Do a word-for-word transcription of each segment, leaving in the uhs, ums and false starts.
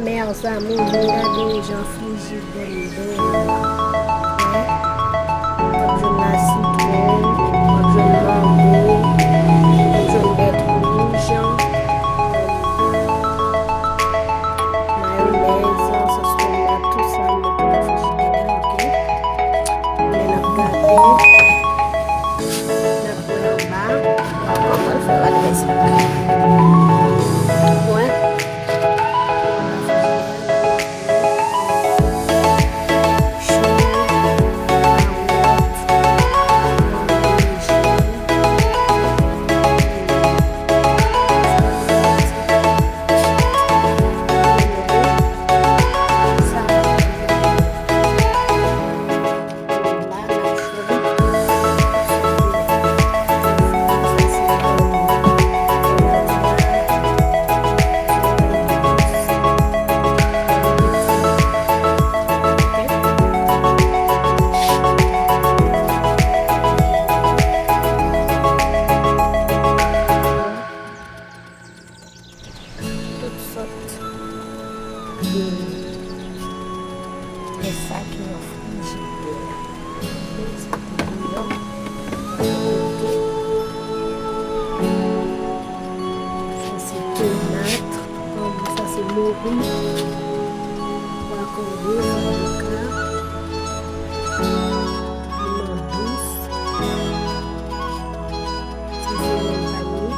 Mes amours, vin gade jan frijidè m bèl. Wè. M ap jwenn lasitwòn, m ap jwenn mango, m ap jwenn bèt wouj, mayonèz, sòs tomat, tout sa m mete nan frijidè a, oke? Lè n ap gade, n ap Mwen anba. Kòman l fè bagay sa? Mwen. Tout sòt de lèt sa ki nan frijidè a. Sa se tomat, sa se mori, pwa kore, zavoka, piman dous, ti siwo vanyi.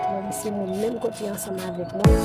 Mwen se moun menm kote ansanm avèk mwen.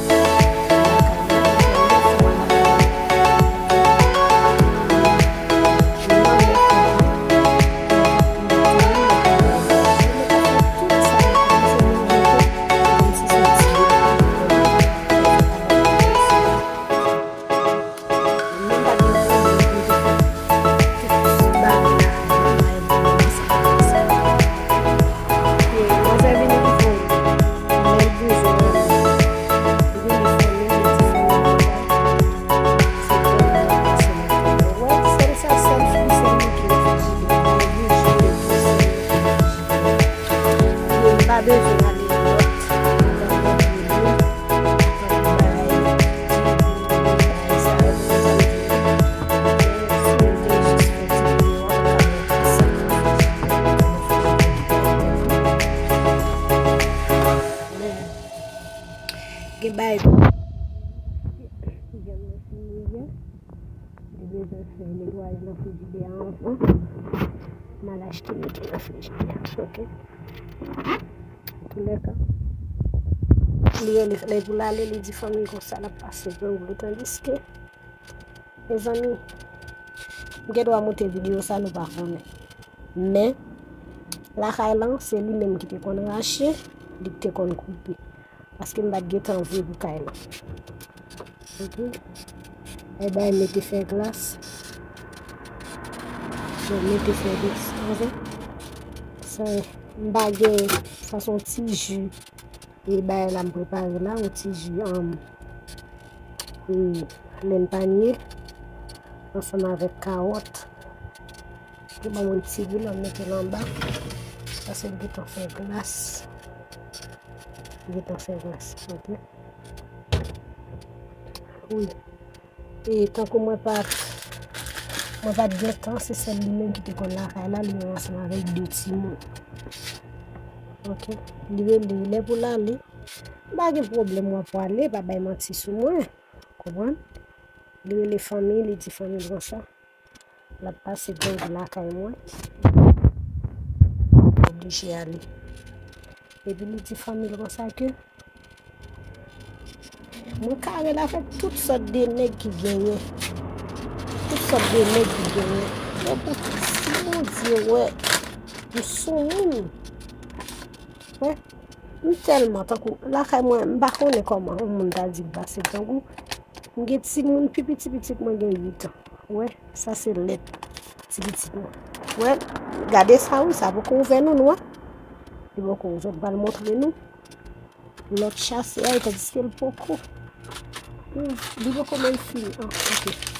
Pa bezwen ale lòt. Gen bagay ki gen mwen fini yè. Li bezwen fè netwayaj nan frijidè a anvan. M al achte mete nan frijidè a, oke? Antoulèka, li rele, lè pou l ale, li di fanmi l konsa l ap pase grangou, tandiske, mezanmi, m gen dwa monte videyo sa, nou pa konnen. Men, lakay lan, se li menm ki te konn rache, li te konn koupe. Paske m pa t gentan vre pou kay lan. Epi, ay bay mete fè glas. Bon, mete fè glas. Konsa. Sa, m pa gen, sa se yon ti ji. E bay la m prepare la, yon ti ji, um, e, len panye. Ansanm avèk kawòt. Li ban mwen ti gou la, m mete l anba. Paske m gentan fè glas. M gentan fè glas, oke? Wi. E tankou mwen pa t, mwen pa t gen tan, se sèl li menm ki te konn lakay la, li menm ansanm avèk de timoun. Oke? Li rele, lè pou l ale, m pa gen pwoblèm, w ap prale, pa bay manti sou mwen. Konprann? Li rele fanmi, li di fanmi l konsa. L ap pase grangou lakay mwen. Oblije ale. Epi li di fanmi l konsa ke mwen kare l avèk tout sòt de nèg ki genyen. Tout sòt de nèg ki genyen. Mwen pou si Bondye wè m sou moun. Wè. M tèlman, tankou lakay mwen, m pa konnen kòman yon moun ta di l pase grangou. M gen timoun pi piti pitit mwen gen uit an. Ou wè, sa se lèt ti pitit mwen. Ou wè, gade sa wi, sa poko ouvè non, nou wè. Li poko ouvè, m pral montre nou. Lòt chase a, tandiske l poko. Hmm, li poko menm fini. Ah, ok.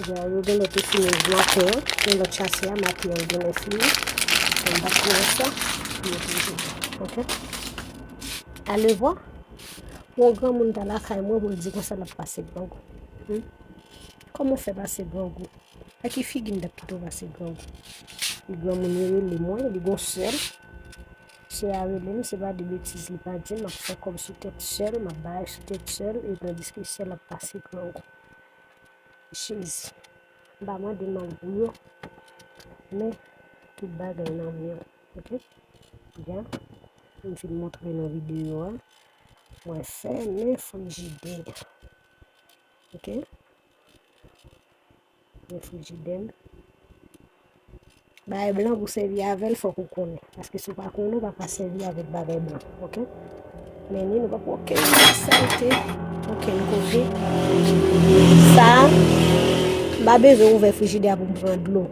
Yo gen lòt yo fini maten an. Gen lòt chase a, maten an, gen lè fini. Anba kou sa. Ok. Alevwa. Yon granmoun ta lakay mwen pou l di konsa l ap pase grangou. Hmm? Kòman w fè pase grangou? Ak ki figi m t ap kite w pase grangou? Li granmoun yo rele mwen, li gon sè l. Sè a rele m, se pa de betiz li pa di, m ap fè kòb sou tèt sè l, m ap bagay sou tèt sè l, e tandiske sè l ap pase grangou. Chèz. M pa mande mal pou yo, men tout bagay nan men w, ok? Byen, m fin montre nou videyo a. Mwen fèmen frijidè. Ok? Mwen frijidè m. Bagay blan pou sèvi avè l, fòk ou konnen. Paske si w pa konnen, ou pa ka sèvi avèk bagay blan. Ok? Men ni nou pa pou okenn salite, okenn kote. Sa, m pa bezwen ouvè frijidè a pou m pran dlo.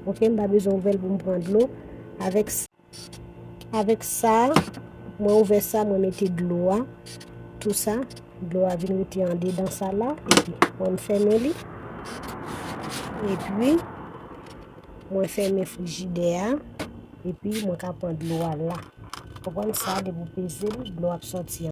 Ok? M pa bezwen ouvè l pou m pran dlo. Avèk Avèk sa, mwen ouvè sa, mwen mete dlo a, tou sa, dlo a vin rete andedan sa la, epi mwen m fèmen li, epi mwen fèmen frijidè a, epi mwen ka pran dlo a la. Konprann sa, depi w peze l, dlo ap sòti